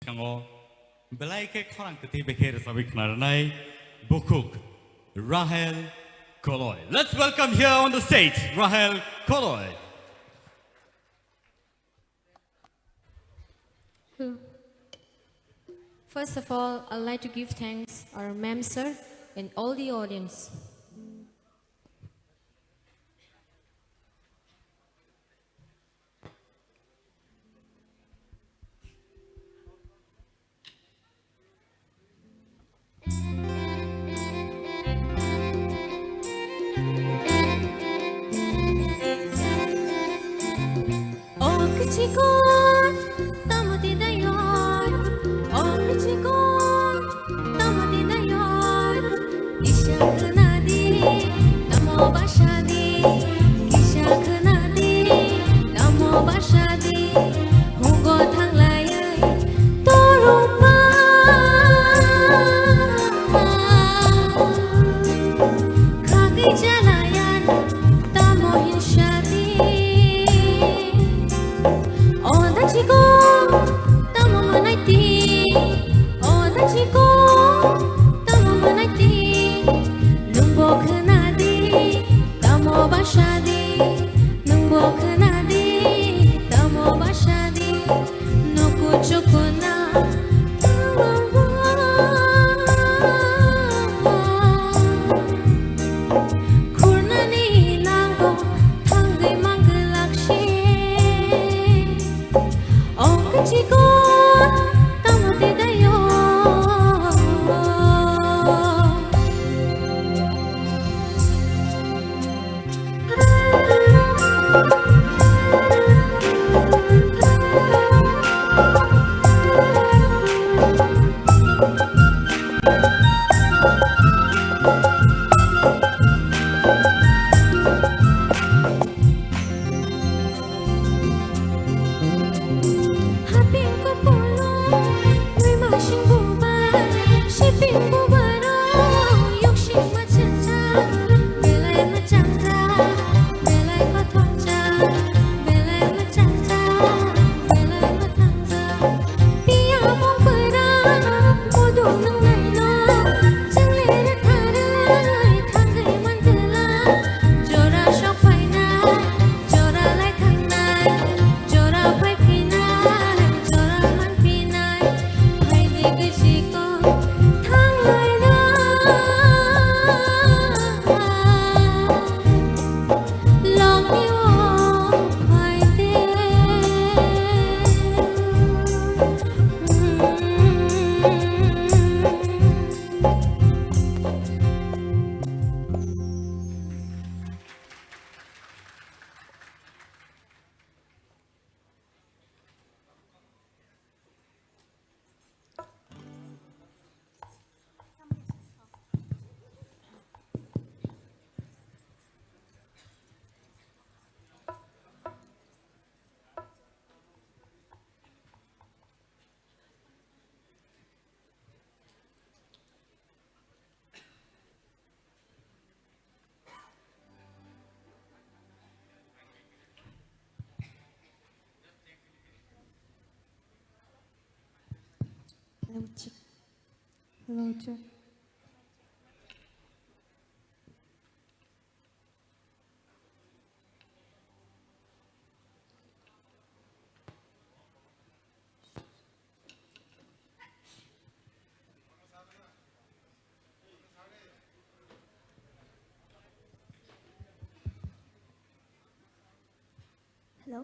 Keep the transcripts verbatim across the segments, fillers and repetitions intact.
Ang belai khe khorang kwtwi bai khe rwchapwi khna rwnai bukhuk Rahel Koloi. Let's welcome here on the stage Rahel Koloi. First of all, I'd like to give thanks our ma'am sir and all the audience. O kichiko, tamo tinayo. O kichiko, tamo tinayo. Kisa khwnadi, tamo basadi. Kisa khwnadi, tamo basadi. Hugo thanglaiwi toruma. Khagwi jalayan tamo hinsadi. O dachiko tamo manaiti. O dachiko tamo manaiti. Nwngbo khwnadi tamo basadi. Nwngbo khwnadi tamo basadi. Nuku chukuna. Khurnani nango thangwi mangwlak se. O kichiko tamo te dayo. Haping kupulung, twi masing bubar, siping bubaro, yuksing machangcha, belai machangcha, belai kothomcha, belai machangcha, belai mathangcha. Piya mung pera, bodo nang naino, chang lere tharoi, thangwi mantela, jora sok phaina. Jora lai thangnai, jora phai phinai, jora man phinai, phai di bisi kok thanglai na. Lok ni o phai de. Hello, check. Hello, check. Hello.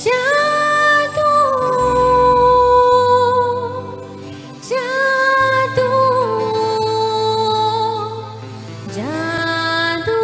Jadu, jadu, jadu.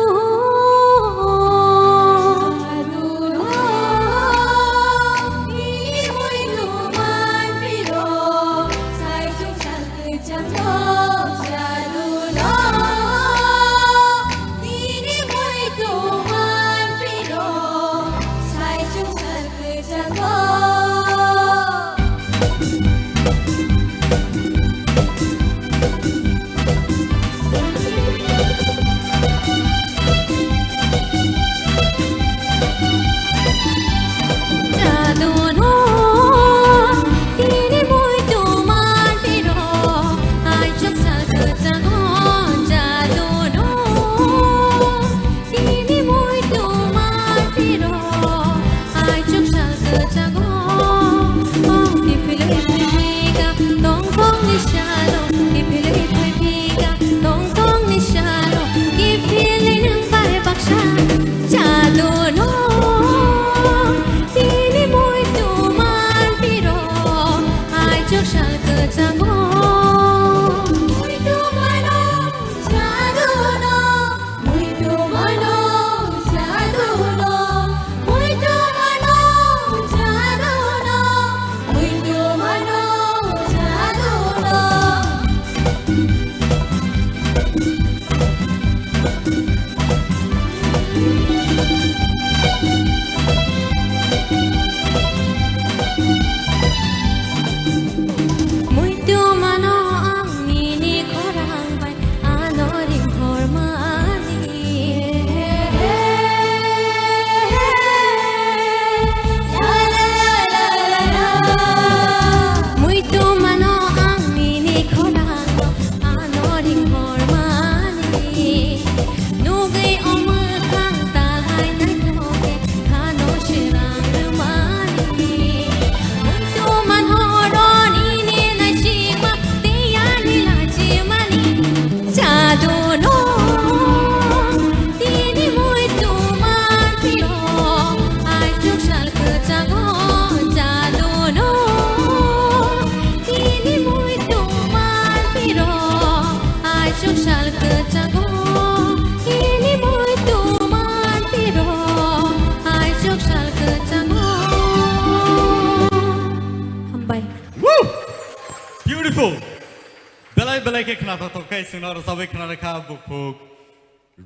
Belai khe khnathok thok khe chwngno rwchabwi khna rwkha bukhuk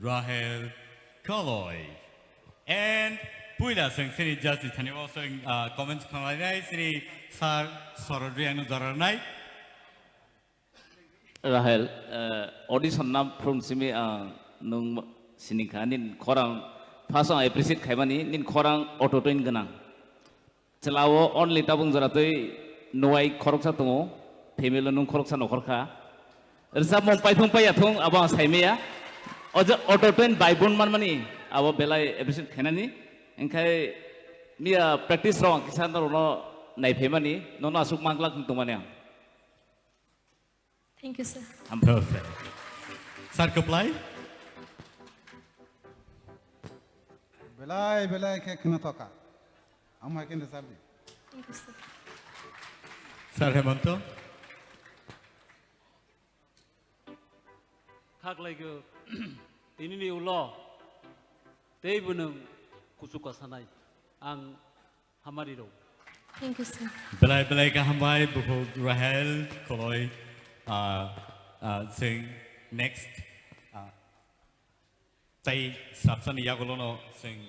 Rahel Koloi. And puila chwng chini judge ni thani o chwng, ah, comments khna lainai chini sir Sorod Reang no jora rwnai. Rahel, eh, audition na phung simi ang nung sining kha nin khorang first ang appreciate khaimani nin khorang auto tune gwnang. Chwla o only tabung jora twi nuwai khoroksa tongo, family o nung khoroksa nokhor kha. Rwchapmung paithung paiya thung abo ang saimaya. O je auto tune bai bun manmani abo belai appreciate khainani. Engkhai miya practice rok ang kisa norokno naiphaimani, nono aswk manglak wng tongmani ang. Thank you, sir. Perfect. Sir, kwplai. Belai belai khe khna thoka. Amo hai khe rwchapdi. Thank you, sir. Sir Hemanto. Khaklaigo tinini ulo tei bwnwng kuchuk kasanai ang hamari rw. Thank you, sir. Belai belai kaham bai bukhuk Rahel Koloi, ah, ah, chwng next, ah, tei swrapsani yagulono chwng